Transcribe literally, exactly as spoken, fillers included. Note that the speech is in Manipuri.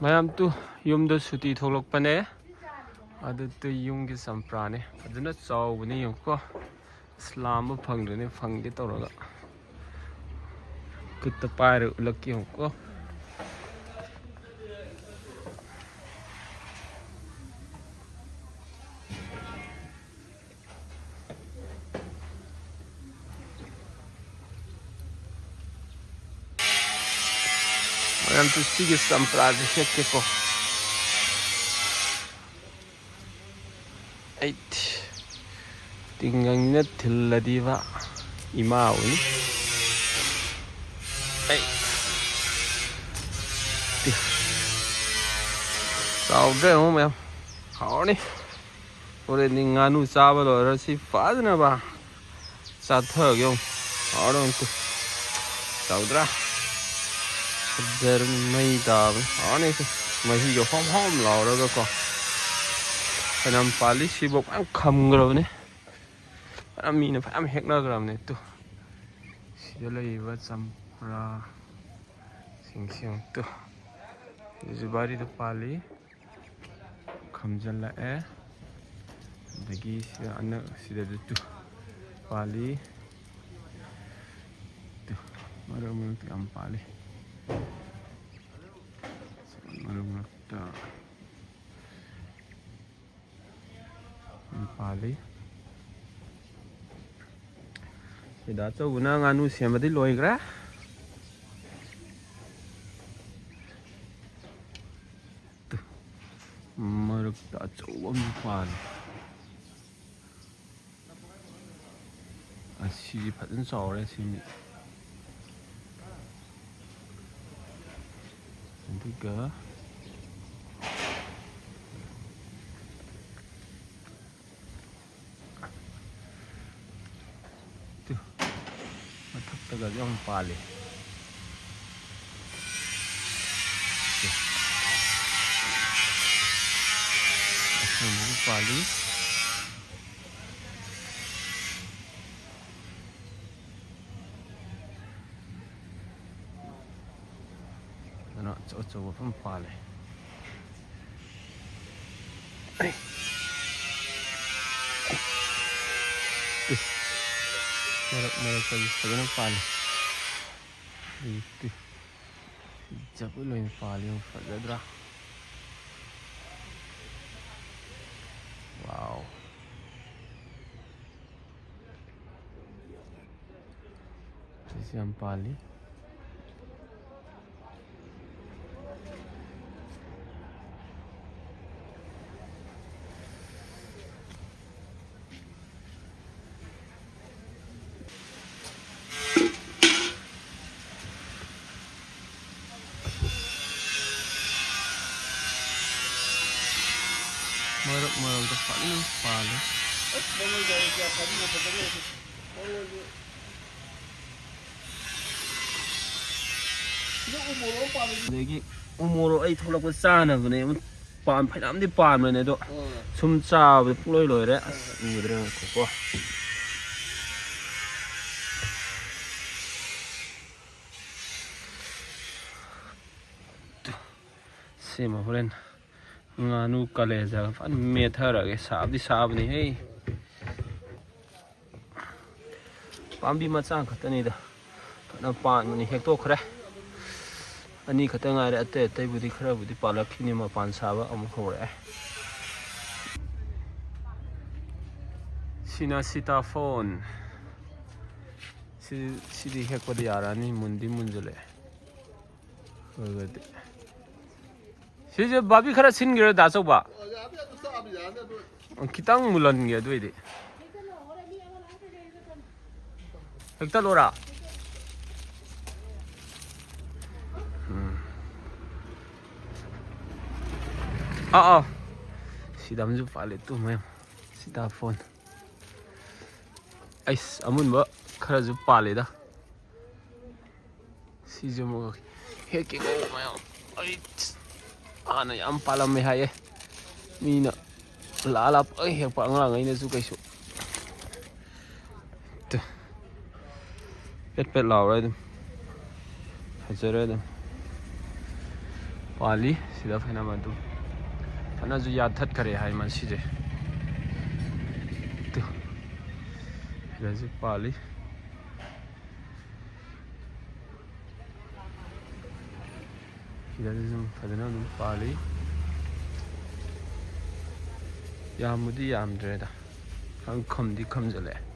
ꯃꯌꯥꯝ ꯇꯨ ꯌꯨꯝꯗ ꯁꯨꯇꯤ ꯊꯣꯛꯂꯛꯄꯅꯦ꯫ ꯑꯗꯨ ꯇꯨ ꯌꯨꯝꯒꯤ ꯆꯝꯄ꯭ꯔꯥꯅꯦ꯫ ꯐꯖꯅ ꯆꯥꯎꯕꯅꯦ, ꯌꯦꯡꯉꯨꯀꯣ꯫ ꯑꯁ, ꯂꯥꯝꯕ ꯐꯪꯗ꯭ꯔꯦꯅꯦ, ꯐꯪꯒꯦ ꯇꯧꯔꯒ꯫ ꯈꯨꯠꯇ ꯄꯥꯏꯔ ꯎꯠꯂꯛꯀꯦ, ꯌꯦꯡꯉꯨꯀꯣ꯫ ꯃꯌꯥꯝ ꯇꯨ ꯁꯤꯒꯤ ꯆꯝꯄ꯭ꯔꯥꯁꯦ ꯍꯦꯛꯀꯦꯀꯣ꯫ ꯑꯩꯠ꯫ ꯇꯤꯡꯒꯪꯅ ꯊꯤꯜꯂꯗꯤꯕ ꯏꯃꯥ ꯑꯣꯏꯅꯤ꯫ ꯑꯩꯠ꯫ ꯇꯤ-, ꯆꯥꯎꯗ꯭ꯔꯦ ꯑꯃꯨꯛ ꯃꯌꯥꯝ꯫ ꯍꯥꯎꯔꯅꯤ꯫ ꯍꯣꯔꯦꯟꯗꯤ ꯉꯥꯅꯨ ꯆꯥꯕ ꯂꯣꯏꯔ ꯁꯤ ꯐꯖꯅꯕ ꯆꯥꯊꯒꯦ ꯑꯃꯨꯛ꯫ ꯍꯥꯎꯔꯦ ꯑꯃꯨꯛ꯫ ꯆꯥꯎꯗ꯭ꯔꯥ? ꯐꯖꯔꯅꯤ, ꯃꯩ ꯇꯥꯕꯅꯤ꯫ ꯍꯥꯎꯔꯅꯤ ꯁꯤ꯫ ꯃꯍꯤꯒ ꯍꯣꯝ ꯍꯣꯝ ꯂꯥꯎꯔꯒꯀꯣ꯫ ꯐꯅꯌꯥꯝ ꯄꯥꯜꯂꯤ꯫ ꯁꯤꯐꯥꯎ ꯃꯌꯥꯝ ꯈꯝꯈ꯭ꯔꯕꯅꯤ꯫ ꯐꯅꯌꯥꯝ ꯃꯤꯅ ꯐꯅꯌꯥꯝ ꯍꯦꯛꯅꯈ꯭ꯔꯕꯅꯤ꯫ ꯇꯨ꯫ ꯁꯤꯗ ꯂꯩꯔꯤꯕ ꯆꯝꯄ꯭ꯔꯥ ꯁꯤꯡꯁꯤ ꯑꯃꯨꯛ ꯇꯨ꯫ ꯖꯨꯕꯥꯔꯤꯗ ꯄꯥꯜꯂꯤ꯫ ꯈꯝꯖꯤꯜꯂꯛꯑꯦ꯫ ꯑꯗꯒꯤ ꯁꯤꯗ ꯑꯅꯛ-, ꯁꯤꯗꯁꯨ ꯇꯨ ꯄꯥꯜꯂꯤ꯫ ꯇꯨ, ꯃꯔꯛ ꯃꯔꯛꯇ ꯌꯥꯝ ꯄꯥꯜꯂꯤ꯫ ꯃꯔꯛ ꯃꯔꯛꯇ ꯄꯥꯜꯂꯤ꯫ ꯁꯤꯗ ꯑꯆꯧꯕꯅ ꯉꯥꯅꯨ ꯁꯦꯝꯕꯗꯤ ꯂꯣꯏꯈ꯭ꯔꯦ꯫ ꯃꯔꯛꯇ ꯑꯆꯧꯕ ꯑꯃ ꯄꯥꯜꯂꯤ꯫ ꯑꯁꯤꯗꯤ ꯐꯖꯅ ꯆꯥꯎꯔꯦ ꯁꯤꯃꯤ꯫ ꯑꯗꯨꯒ ꯇꯨ, ꯃꯊꯛꯇꯒꯁꯨ ꯌꯥꯝ ꯄꯥꯜꯂꯤ꯫ ꯇꯨ꯫ ꯑꯁꯤꯒꯨꯝꯕꯁꯨ ꯄꯥꯜꯂꯤ꯫ ꯑꯗꯨꯅ ꯑꯆꯧ ꯑꯆꯧꯕ ꯐꯖꯅ ꯄꯥꯜꯂꯦ꯫ ꯃꯔꯛ ꯃꯔꯛꯇꯗꯤ ꯐꯖꯅ ꯄꯥꯜꯂꯤ꯫ ꯍꯧꯖꯤꯛꯇꯤ ꯖꯕꯨ ꯂꯣꯏꯅ ꯄꯥꯜꯂꯤ, ꯌꯦꯡꯉꯨ, ꯐꯖꯗ꯭ꯔꯥ? ꯋꯥꯎ꯫ ꯁꯤꯁꯨ ꯌꯥꯝ ꯄꯥꯜꯂꯤ꯫ ꯃꯔꯛ ꯃꯔꯛꯇ ꯐꯖꯅ ꯄꯥꯜꯂꯦ꯫ ꯑꯗꯒꯤ ꯎ ꯃꯣꯔꯣꯛ ꯑꯩ ꯊꯣꯛꯂꯛꯄ ꯆꯥꯅꯕꯅꯦ꯫ ꯄꯥꯟ ꯐꯅꯌꯥꯝꯗꯤ ꯄꯥꯟꯕꯅꯦ ꯑꯗꯣ, ꯁꯨꯝ ꯆꯥꯕꯗ ꯄꯨꯡꯂꯣꯏ ꯂꯣꯏꯔꯦ꯫ ꯑꯁ, ꯎꯗ꯭ꯔꯦ, ꯉꯥꯏꯈꯣꯀꯣ꯫ ꯁꯤꯃ ꯍꯣꯔꯦꯟ ꯉꯥꯅꯨ ꯀꯂꯦꯖꯥꯒ ꯐꯖꯅ ꯃꯦꯠꯊꯔꯒꯦ꯫ ꯁꯥꯕꯗꯤ ꯁꯥꯕꯅꯤꯍꯦ꯫ ꯄꯥꯝꯕꯤ ꯃꯆꯥ ꯈꯛꯇꯅꯤꯗ, ꯐꯖꯅ ꯄꯥꯟꯕꯅꯤ꯫ ꯍꯦꯛꯇꯣꯛꯈ꯭ꯔꯦ꯫ ꯑꯅꯤ ꯈꯛꯇ ꯉꯥꯏꯔꯦ꯫ ꯑꯇꯩ ꯑꯇꯩꯕꯨꯗꯤ ꯈꯔꯕꯨꯗꯤ ꯄꯥꯜꯂꯛꯈꯤꯅꯤ꯫ ꯃꯄꯥꯟ ꯁꯥꯕ ꯑꯃꯨꯛ ꯍꯧꯔꯛꯑꯦ꯫ ꯁꯤꯅ ꯁꯤꯇꯥꯐꯣꯟ꯫ ꯁꯤ, ꯁꯤꯗꯤ ꯍꯦꯛꯄꯗꯤ ꯌꯥꯔꯛꯑꯅꯤ꯫ ꯃꯨꯟꯗꯤ ꯃꯨꯟꯖꯜꯂꯛꯑꯦ꯫ ꯑꯗꯨꯒꯗꯤ ꯁꯤꯁꯦ ꯕꯥꯕꯤ ꯈꯔ ꯁꯤꯟꯒꯦꯔꯣ, ꯗꯥ ꯑꯆꯧꯕ? ꯈꯤꯇꯪ ꯃꯨꯜꯍꯟꯒꯦ ꯑꯗꯨ ꯑꯣꯏꯗꯤ꯫ ꯍꯦꯛꯇꯠꯂꯣꯔꯥ? ꯎꯝ꯫ ꯑꯥ, ꯑꯥ꯫ ꯁꯤꯗ ꯑꯃꯁꯨ ꯄꯥꯜꯂꯦ, ꯇꯨ ꯃꯌꯥꯝ꯫ ꯁꯤꯇꯥꯐꯣꯟ꯫ ꯑꯩꯁ, ꯑꯃꯨꯟꯕ ꯈꯔꯁꯨ ꯄꯥꯜꯂꯦꯗ꯫ ꯁꯤꯁꯨ ꯑꯃꯨꯛ ꯍꯦꯛꯀꯦꯀꯣ ꯃꯌꯥꯝ꯫ ꯑꯩ ꯍꯥꯟꯅ ꯌꯥꯝ ꯄꯥꯜꯂꯝꯃꯦ ꯍꯥꯏꯌꯦ꯫ ꯃꯤꯅ ꯂꯥ ꯂꯥ ꯄꯪꯍꯦꯛ ꯍꯦꯛꯄ, ꯑꯉꯥꯡꯈꯩꯅꯁꯨ ꯀꯩꯁꯨ꯫ ꯇꯨ꯫ ꯄꯦꯠ ꯄꯦꯠ ꯂꯥꯎꯔꯦ ꯑꯗꯨꯝ꯫ ꯐꯖꯔꯦ ꯑꯗꯨꯝ꯫ ꯄꯥꯜꯂꯤ ꯁꯤꯗ ꯐꯅꯌꯥꯝ ꯑꯗꯨꯝ꯫ ꯐꯅꯁꯨ ꯌꯥꯟꯊꯠꯈꯔꯦ ꯍꯥꯏ ꯃꯁꯤꯁꯦ꯫ ꯇꯨ, ꯁꯤꯗꯁꯨ ꯄꯥꯜꯂꯤ꯫ ꯁꯤꯗꯁꯨ ꯑꯗꯨꯝ ꯐꯖꯅ ꯑꯗꯨꯝ ꯄꯥꯜꯂꯤ꯫ ꯌꯥꯝꯕꯨꯗꯤ ꯌꯥꯝꯗ꯭ꯔꯦꯗ, ꯈꯪ ꯈꯝꯗꯤ ꯈꯝꯖꯜꯂꯛꯑꯦ꯫